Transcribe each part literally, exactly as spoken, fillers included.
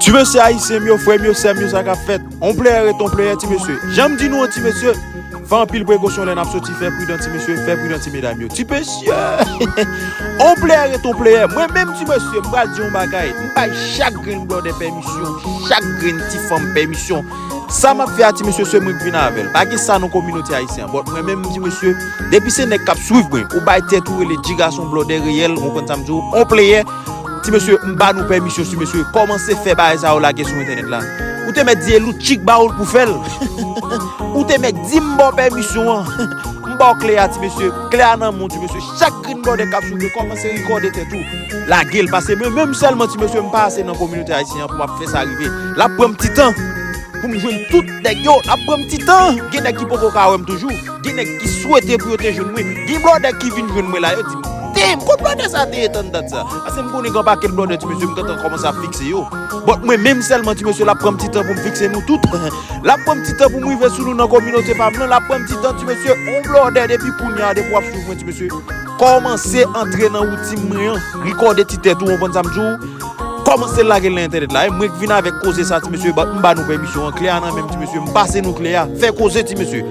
Ti mesye ayisyen m yo, frè m yo, sè m yo, sa k ap fèt? On player ret on player, ti mesye. Jan m di nou an, ti mesye, fè anpil prekosyon lè n ap soti, fè pridan, ti mesye, fè pridan, ti medam yo. Ti mesye, on player ret on player. Mwen menm, ti mesye, m pral di yon bagay. M bay chak grenn blòdè pèmisyon, chak grenn ti fanm pèmisyon. Sa m ap fè a, ti mesye, se mwen k vin avè l. Pa gen sa nan kominote ayisyen an. But mwen menm, ti mesye, depi se nèg k ap swiv mwen, ou bay tèt ou rele G gason blòdè reyèl, ou konprann sa m di w, on player, ti mesye, m ba nou pèmisyon, ti mesye, kòmanse fè bagay sa yo lage sou entènèt la. Ou te mèt di Eloutchik ba w l pou fè l. Ou te mèt di m ba w pèmisyon an. M ba w kle a, ti mesye. Kle a nan men w, ti mesye. Chak grenn blòdè k ap swiv mwen, kòmanse rekòde tèt ou. Lage l, paske mwen menm sèlman, ti mesye, m pa ase nan kominote ayisyen an pou m ap fè sa rive. L ap pran m ti tan pou m jwenn tout nèg yo. L ap pran m ti tan. Gen nèg ki poko ka wè m toujou. Gen nèg ki swete pou yo te jwenn mwen. Gen blòdè ki vin jwenn mwen la, yo di m, "Damn, kot blòdè sa te ye tann dat sa?" Paske m konnen gen pakèt blòdè, ti mesye, m gentan kòmanse ap fikse yo. But mwen menm sèlman, ti mesye, l ap pran m ti tan pou m fikse nou tout. L ap pran m ti tan pou m rive sou nou nan kominote pa m nan. L ap pran m ti tan, ti mesye, on blòdè depi kounye a, depi w ap swiv mwen, ti mesye, kòmanse antre nan woutin mwen an. Rekòde ti tèt ou, ou konprann sa m di w? Kòmanse lage l nan entènèt la. E mwen k vin avèk koze sa, ti mesye, ba- m ba nou pèmisyon an. Kle a nan men m, ti mesye, m pase nou kle a. Fè koze, ti mesye.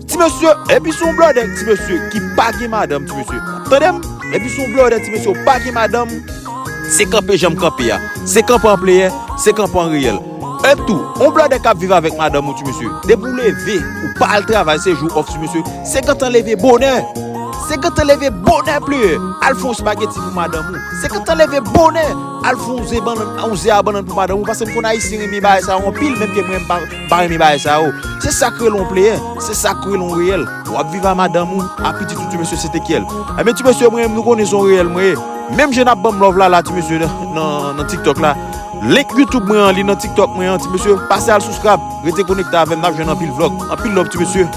Ti mesye, epi se yon blòdè, ti mesye, ki pa gen madanm, ti mesye. Tande m? Epi se yon blòdè, ti mesye, ou pa gen madanm. Se kanpe jan m kanpe a. Se kanpe an player, se kanpe an reyèl. E tou, yon blòdè k ap viv avèk madanm ou, ti mesye. Depi w leve, ou pa al travay, se jou off, ti mesye. Se gentan leve bonè. Se gentan leve bonè, player. Al fè yon espageti pou madanm ou. Se gentan leve bonè. Al fè yon ze bannann, yon ze a bannann pou madanm ou. Paske m konn ayisyen renmen bagay sa yo anpil, menm ke mwen m pa, m pa renmen bagay sa yo. Se sa k rele yon player. Se sa k rele yon reyèl. W ap viv a madanm ou, a pitit ou, ti mesye, se te kyèl. Ebyen, ti mesye, mwen menm nou konnen se yon reyèl mwen ye. Menm jan n ap ban m love la, la, ti mesye, nan, nan, nan TikTok la. Link YouTube mwen an, li nan TikTok mwen an, ti mesye. Pase al subscribe, rete konekte avè m, n ap jwenn anpil vlog. Anpil love, ti mesye.